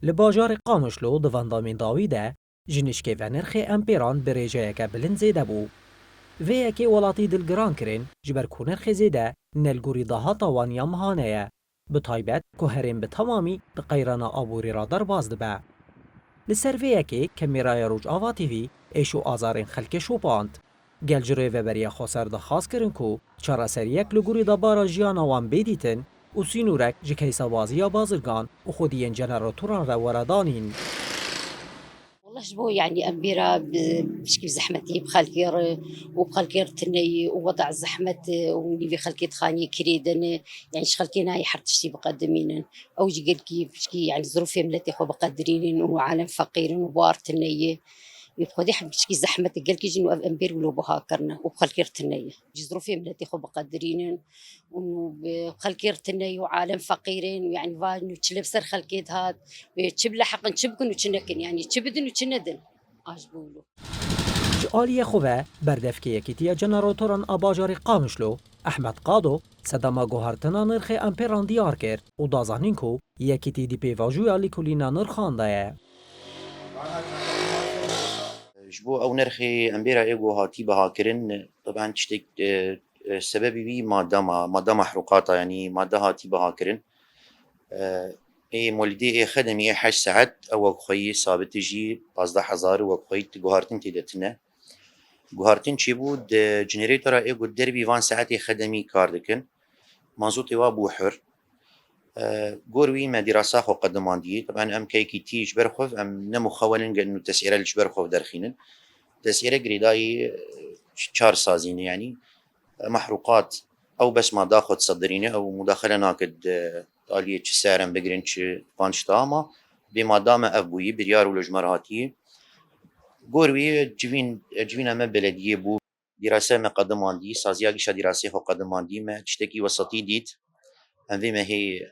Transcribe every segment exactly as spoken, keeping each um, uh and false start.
Li bajarê Qamişlo di van demên dawî de ji nişkê ve nirxê empêran bi rêjeyeke bilind zêde bû. Vê yekê welatî dilgiran kirin, ji ber ku nirxê zêde ne li gorî dahata wan ya mehane ye, bi taybet ku herêm bi temamî di qeyrana aborî re derbas dibe. Li ser vê yekê Kamêraya Rojava T V êş û azarên xelkê şopand. Gel ji Rêveberiya Xweser daxwaz kirin ku çareseriyek li gorî debara jiyana wan bê dîtin û sînorek ji keysabaziya bazirgan û xwediyên jeneratoran re were danîn. Wallah ji bo, yanî, em bêra bi pişkî zehmetî bi xelkê re û bi xelkê re tineyî û weda zehmet û nîvê xelkê dixaniyê kirê de ne, yanî ji xelkê nayê her tiştî biqedimînin. Ew jî gelkî pişkî, yanî zirûfê miletê xwe biqedirînin û alem feqîr in û bar tineyî. Ê bi Xwedê hem pişkî zehmet e, gelkî jin û ev em bêr wilo buha kirine û bi xelkê re tineyî. Ji zirûfê miletê xwe biqedirînin û bi xelkê re tineyî û alem feqîr in û, yanî, va nû çi li ser xelkê dihat, ê çi bileheqin, çi bikin û çi nekin, yanî çi bidin û çi nedin. A ji bo wilo. Ji aliyê xwe ve berdevkê Yekîtiya Jeneratoran a bajarê Qamişlo, Ehmed Qado, sedema guhartina nirxê empêran diyar kir û da zanîn ku Yekîtî di pêvajoya lêkolîna nirxan de ye. Ji bo ew nirxê empêra ê ku hatî bihakirin, teben tiştek, e, e, sebebî wî madde ma, madde mehrûqata, yanî madde hatî bihakirin. E, ê molîdê ê xedemî ê heşt saet, ew wek xweyî sabit jî pazdeh hezar wek xweyî guhartin tê de tine. Guhartin çêbû di jenerêtora ê ku derbî van saetê xedemî kar dikin. Mazotê wa bû hur. E, gor wî me dîrasa xwe qedimandiye. Teben em keyekî tî ji ber xwe, em ne muxewelin gelin û tesêre li ji ber xwe derxînin. Tesêre girêdayî, e, çar sazîne, yanî, e, mehrûqat, ew bes ma da xwe disedirîne, ew mudaxele nake di aliyê çi serem bigirin, çi van tişta, ama bê ma da me ev bûyî, biryar û li ji me re hatiye. Gor wî civîn, civîna me belediyê bû. Dîrase me qedimandî, saziya gişa dîrasê xwe qedimandî, me tiştekî wesatî dît. Em vê mehê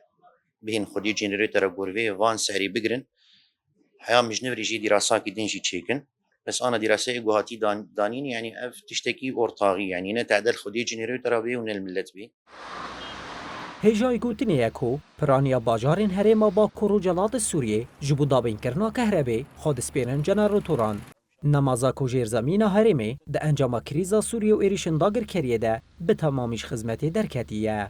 bihên xwediyê jenerêtora gorvê van serî bigirin. Heya mijnivrî jî dîrasakî din jî çêkin. Bes ana dîraseyê ku hatî dan-, danîn, yanî ev tiştekî ortaxî, yanî ne tedel xwediyê jenerêtora bê û ne li millet bê. Hêjayî gotinê ye ku piraniya bajarên herêma Bakur û Rojhilatê Sûriyê ji bo dabînkirina kehrebê xwe dispêrin jeneratoran. Nemaza ku jêrzemîna herêmê di encama krîza Sûriyê û êrîşên dagirkeriyê de bi temamî ji xizmetê derketiye.